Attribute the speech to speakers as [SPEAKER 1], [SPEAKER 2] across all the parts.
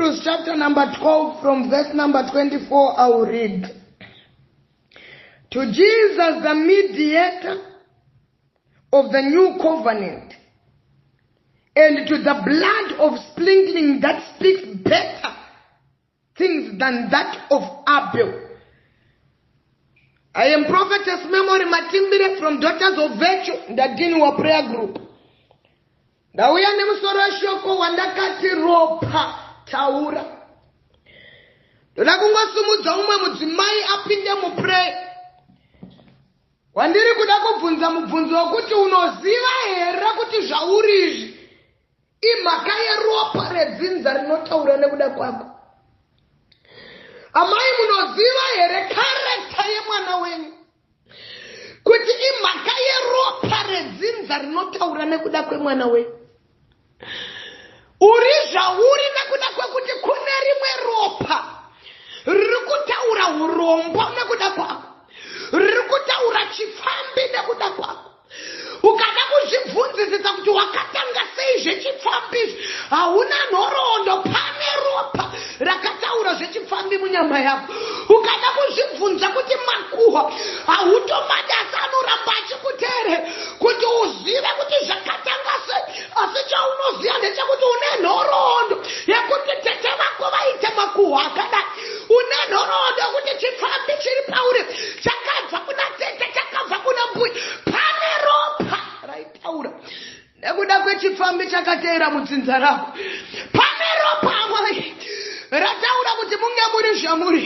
[SPEAKER 1] Hebrews chapter number 12 from verse number 24, I will read. To Jesus, the mediator of the new covenant, and to the blood of sprinkling that speaks better things than that of Abel. I am Prophetess Memory Matimbire from Daughters of Virtue, Ndadiniwa Prayer Group. Ndauya nemusoro weshoko wandakati ropa taura. Ndoda kungosumudza umwe mudzimai apinde muprayer. Wandiri kuda kubvunza mubvunzo wekuti unoziva here kuti zvauri izvi imhaka yeropa redzinza rinotaura nekuda kwako. Amai, munoziva here character yemwana wenyu kuti imhaka yeropa redzinza rinotaura nekuda kwemwana wenyu? Uri zvauri nekuda kwekuti kune rimwe ropa riri kutaura urombo nekuda kwako, riri kutaura chipfambi nekuda kwako. Ukada kuzvibvunzisisa kuti wakatanga sei zvechipfambi izvi, hauna nhoroondo. Pane ropa rakataura zvechipfambi munyama yako. Ukada kuzvibvunza kuti makuhwa hautomadi asi anoramba achikuteere kuti uzive kuti zvakatanga sei, asi chaunoziva ndechekuti une nhoroondo yekuti tete vako vaite makuhwa akadai. Une nhoroondo yekuti chipfambi chiri pauri chakabva kuna tete, chakabva kuna mbuya. Pane ropa raitaura nekuda kwechipfambi chakateera mudzinza rako. Pane ropa, amai, rataura kuti munge muri zvamuri.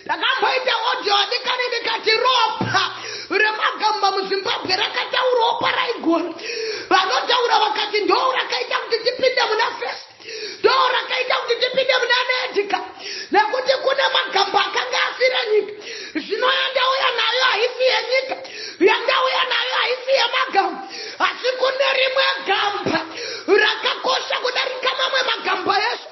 [SPEAKER 1] Ndakamboita audio, adikani, ndikati ropa remagamba muZimbabwe rakataurawo paraigona. Vanotaura vakati ndo rakaita kuti tipinde muna First, ndo rakaita kuti tipinde muna Nedca, nekuti kune magamba akanga afira nyika. Zvino yandauya nayo haisi yenyika, yandauya nayo haisi yemagamba, asi kune rimwe gamba rakakosha kudarika mamwe magamba ese.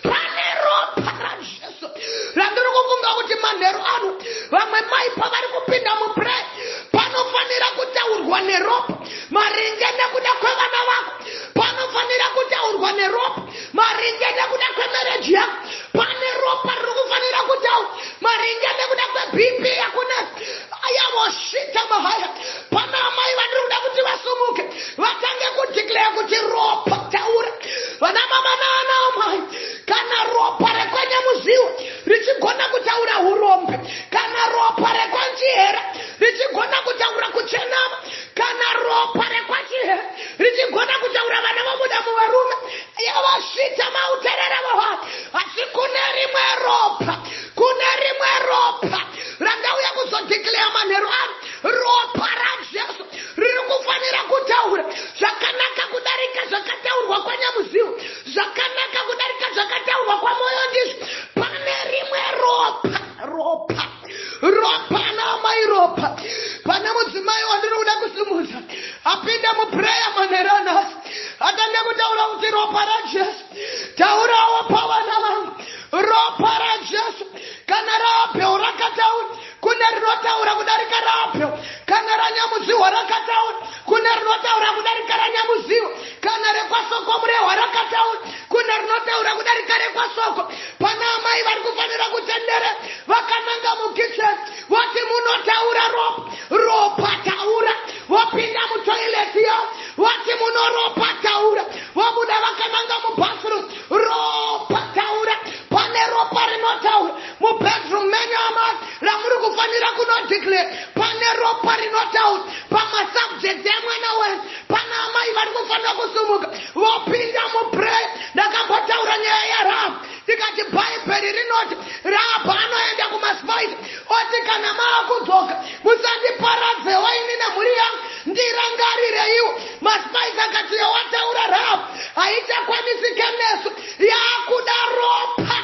[SPEAKER 1] Pane ropa raJesu randiri kufunga kuti manheru ano vamwe mai pavari kupinda muprayer panofanira kutaurwa neropa maringe nekuda kwevana vako, panofanira kutaurwa neropa maringe nekuda kwemarriage yako, pane ropa riri kufanira kutaura maringe nekuda kweBP yakunetsa yavosvita mahaya. Pana amai vandiri kuda kuti vasumuke vatange kudeclare kuti ropa taura. Vana mama naana amai, kana ropa rekwanyamuziwa richigona kutaura urombe, kana ropa rekwanjihera richigona kutaura kuchenama, kana ropa rekwachihera richigona kutaura vana vobuda muvarume yavasvita mauterere vohai, asi kune rimwe ropa, kune rimwe ropa randauya kuzodeclare manheru ano. Ropa raJesu riri kufanira kutaura zvakanaka kudarika zvakataurwa kwanyamuziwa, zvakanaka kudarika zvakataurwa kwamwoyo. Ndizvo, pane rimwe ropa, ropa, ropa naamai, ropa. Pane mudzimai wandiri kuda kusimudza apinda muprayer manheru anhasi, atange kutaura kuti ropa raJesu taurawo pavana vangu. Ropa raJesu, kana raAbhel rakataura, kune rinotaura kudarika raAbhel. Kana ranyamuziwa rakataura, kune rinotaura kudarika ranyamuziwa. Kana rekwasoko murehwa rakataura, kune rinotaura kudarika rekwasoko. Pana amai vari kufanira kutendere vakananga mukitchen voti munotaura ropa, ropa taura. Vopinda mutoilet yavo voti munoropa taura. Vobuda vakananga mubathroom, ropa taura. Pane ropa rinotaura mubedroom menyu, amai, ramuri kufanira kunodeclare. Pane ropa rinotaura pamasubjects emwana wenyu. Pana amai vari kufanira kusumuka vopinda muprayer. Ndakambotaura nyaya yaRahabhu, tikati Bhaibheri rinoti Rahabhu anoenda kumaspies oti, "Kana maakudzoka musandiparadzewo ini nemhuri yangu, ndirangarireiwo." Maspies akati, "Yawataura, Rahabhu, haichakwanisike nesu, yaakuda ropa.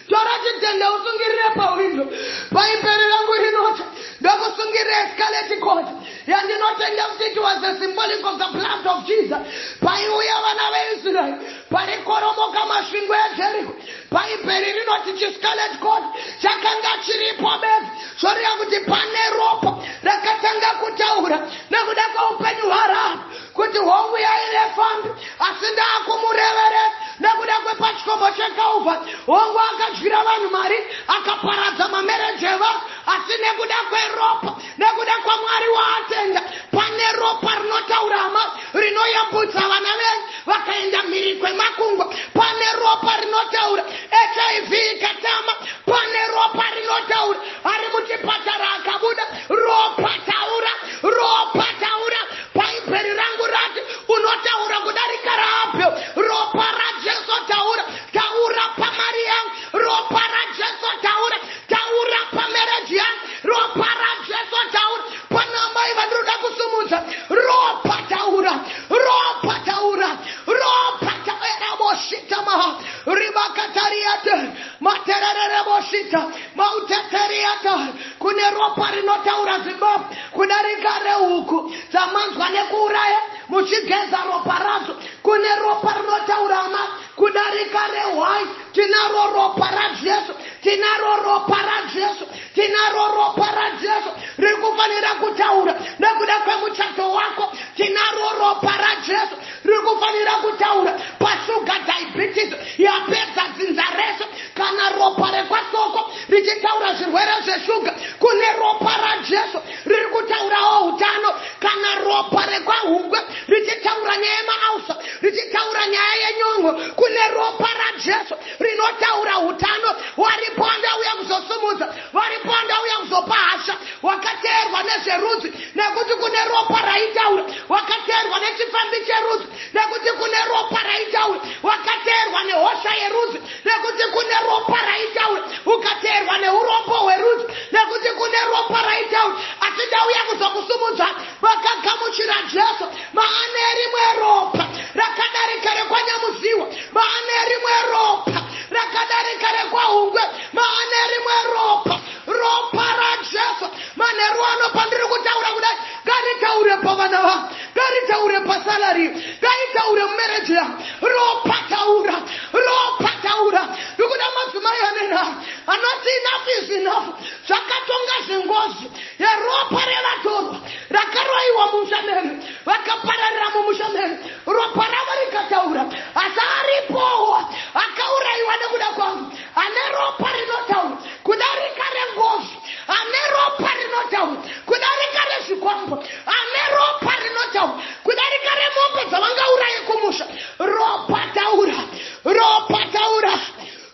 [SPEAKER 1] Tora chidhende usungirire pawindo. Bhaibheri rangu rinoti ndokusungirira scarlet cord," yandinotenda kuti it was a symbolic of the blood of Jesus. Paiuya vana veIsraeri, parikoromoka masvingo eJeriko, Bhaibheri rinoti chiscarlet cord chakanga chiripo bedzi. Zvoreva kuti pane ropa rakatanga kutaura nekuda kweupenyu hwaRahabhu kuti hongu yaive fambi, asi ndaakumureverera nekuda kwepachikomo. cheCalvary. Hongu, akadyira vanhu mari, akaparadza mamarriage evanhu, asi nekuda kweropa, nekuda kwaMwari waatenda, pane ropa rinotaura, hama, rinoyambutsa vana venyu vakaenda mhiri kwemakungwa. Pane ropa rinotaura HIV ikatama. Pane ropa rinotaura ari muchipatara akabuda. Ropa taura, ropa taura. Bhaibheri rangu rati unotaura kudarika raAbhel. Ropa raJesu taura, taura pamari yangu. Ropa raJesu taura, taura pamarriage yangu. Ropa raJesu taura pana mai vandinoda kusumudza. Ropa taura, ropa taura, ropa taeraboshitamaha ribakatariate matererereboshita mauteteriata. Kune ropa rinotaura, Zimbabwe, kudarika rehuku dzamanzwa nekuuraya muchigeza ropa radzo. Kune ropa rinotaura, hama, kudarika rehwai. Tinaro ropa raJesu, tinaro ropa raJesu, tinaro ropa raJesu riri kufanira kutaura nekuda kwemuchato wako. Tinaro ropa raJesu riri kufanira kutaura pashuga diabetes yapedza dzinza rese. Kana ropa rekwaSoko richitaura zvirwere zveshuga, kune ropa raJesu riri kutaurawo utano. Kana ropa rekwaHungwe richitaura nyaya yemaulcer, richitaura nyaya yenyongo, kune ropa raJesu rinotaura utano. Waripo andauya kuzosumudza, varipo andauya kuzopa hasha. Wakateerwa nezverudzi, nekuti kune ropa raitaura. Wakateerwa nechifambi cherudzi, nekuti kune ropa raitaura. Wakateerwa nehosha yerudzi, nekuti kune ropa raitaura. Ukateerwa neurombo hwerudzi, nekuti kune ropa raitaura. Asi ndauya kuzokusumudza vakagamuchira Jesu, maane rimwe ropa rakadarika rekwaNyamuziwa, maane rimwe ropa rakadarika rekwaHungwe, maane rimwe ropa, ropa raJesu. Manheru ano pandiri kutaura kudai, ngaritaure pavana vangu, ngaritaure pasalary, ngaitaure mumarriage yangu. Ropa taura, ropa taura. Ndikuda madzimai anena anoti enough is enough. Zvakatonga zvengozi yeropa revatorwa rakaroyiwa mumusha medu, vakapararira mumusha medu, ropa ravo rikataura. Asi aripowo akaurayiwa nekuda kwangu, ane ropa rinotaura kudarika rengozi, ane ropa rinotaura kudarika rezvikwambo, ane ropa rinotaura kudarika remombe dzavangauraye kumusha. Ropa taura, ropa taura,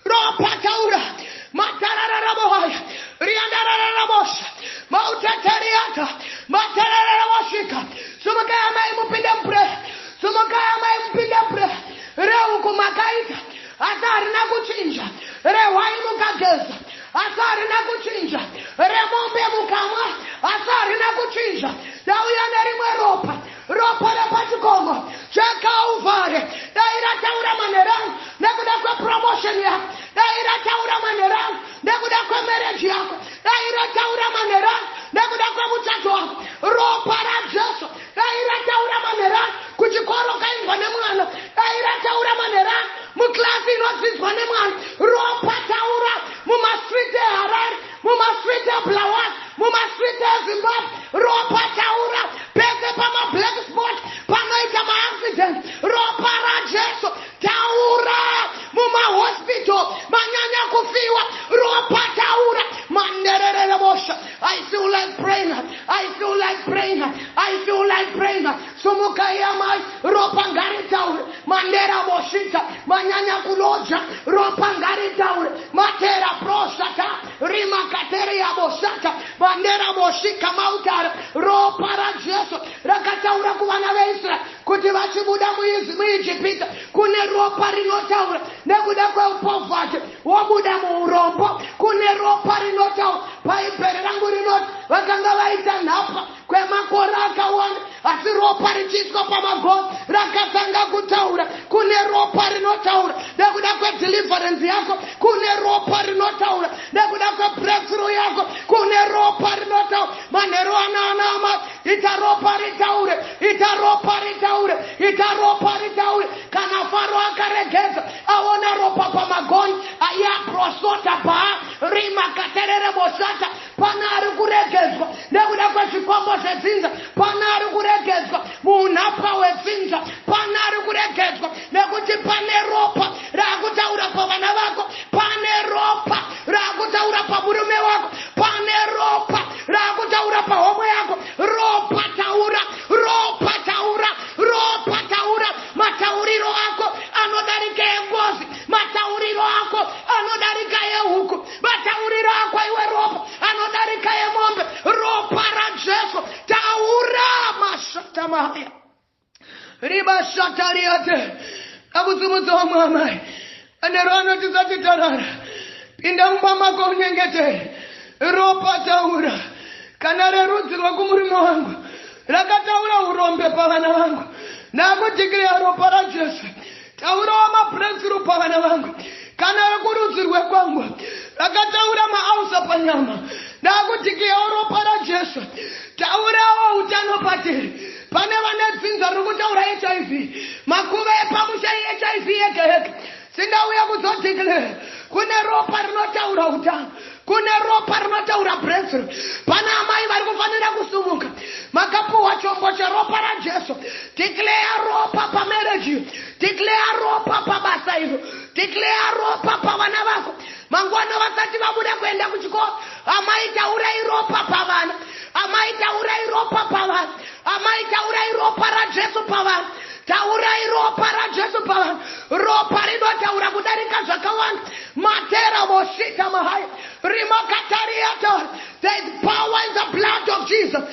[SPEAKER 1] ropa taura. Matarararabohaya riandarararabosha mauteteriata matarararabosvika. Sumukai amai, mupinde muprayer. Sumukai amai, mupinde muprayer. Rehuku makaita, asi harina kuchinja. Rehwai mukageza, asi harina kuchinja. Remombe mukamwa, asi harina kuchinja. Ndauya nerimwe ropa, ropa repachikomo cheCalvary. Dai rataura manheru nekuda kwepromotion yako. Dai rataura manheru nekuda kwemarriage yako. Dai rataura manheru nekuda kwemuchato wako. Ropa raJesu dai rataura manheru kuchikoro kaindwa nemwana. Dai rataura manheru muklasi inodzidzwa nemwana. Ropa taura mumastreet eHarare, mumastreet eBulawayo, mumastreet eZimbabwe. Ropa taura pese pamablack spot panoita maaccident. Ropa raJesu taura mumahospital manyanya kufiwa. Ropa taura manderererevosha. I feel like praying, I feel like praying, I feel like praying. Sumukai amai, ropa ngaritaure. Mandera boshita manyanya kuloja, ropa ngaritaure. Matera prosata rimakateria bosata mandera boshika mautara. Ropa raJesu rakataura kuvana veIsraeri kuti vachibuda muIjipita. Kune ropa rinotaura nekuda kweupoverty, wobuda muurombo. Kune ropa rinotaura. Bhaibheri rangu rinoti vakanga vaita nhapwa kwemakore akawanda, asi ropa richiiswa pamagomo rakatanga kutaura. Kune ropa rinotaura nekuda kwedeliverance yako. Kune ropa rinotaura nekuda kwebreakthrough yako. Kune ropa rinotaura. Manheru ana anama. Ita ropa ritaure, ita ropa ritaure, ita ropa ritaure. Kana Faro akaregedza aona ropa pamagoni ayabrosota bhaa rima katerere bosata. Pana ari kuregedzwa nekuda kwezvikwambo zvedzinza, pana ari kuregedzwa muunhapwa hwedzinza, pana ari kuregedzwa nekuti pane ropa raakutaura pavana vako, pane ropa raakutaura pamurume wako, pane ropa raakutaura pahomwe yako. Ropa taura, ropa taura, ropa taura. Matauriro ako anodarika engozi, matauriro ako anodarika ehuku, matauriro ako iwe ropa anodarika emombe. Ropa raJesu taura. Mashata mahaya ribashatariate akusimudza vamwe amai anero anoti sati tarara, pinda mumba mako unyengetere. Ropa taura. Kana rerudzi rwekumurume wangu rakataura urombe pavana vangu, ndakudeclare ropa raJesu, taurawo mabreakthrough pavana vangu. Kana rekurudzi rwekwangu rakataura maulcer panyama, ndakudeclarewo ropa raJesu, taurawo utano patiri. Pane vane dzinza riri kutaura HIV, makuva epamusha HIV yega yega, sindauya kuzodeclare kune ropa rinotaura utano, kune ropa rinotaura breakthrough. Pana amai vari kufanira kusumuka, makapuhwa chombo cheropa raJesu. Declare ropa pamarriage, declare ropa pabasa iro, declare ropa pavana vako. Mangwana vasati vabuda kuenda kuchikoro, amai taurai ropa pavana, amai taurai ropa pavana, amai taurai ropa raJesu pavana, taurai ropa raJesu pavana. Ropa rinotaura kudarika zvakawanda. Matera voshita mahaya rimakatariata. There is power in the blood of Jesus.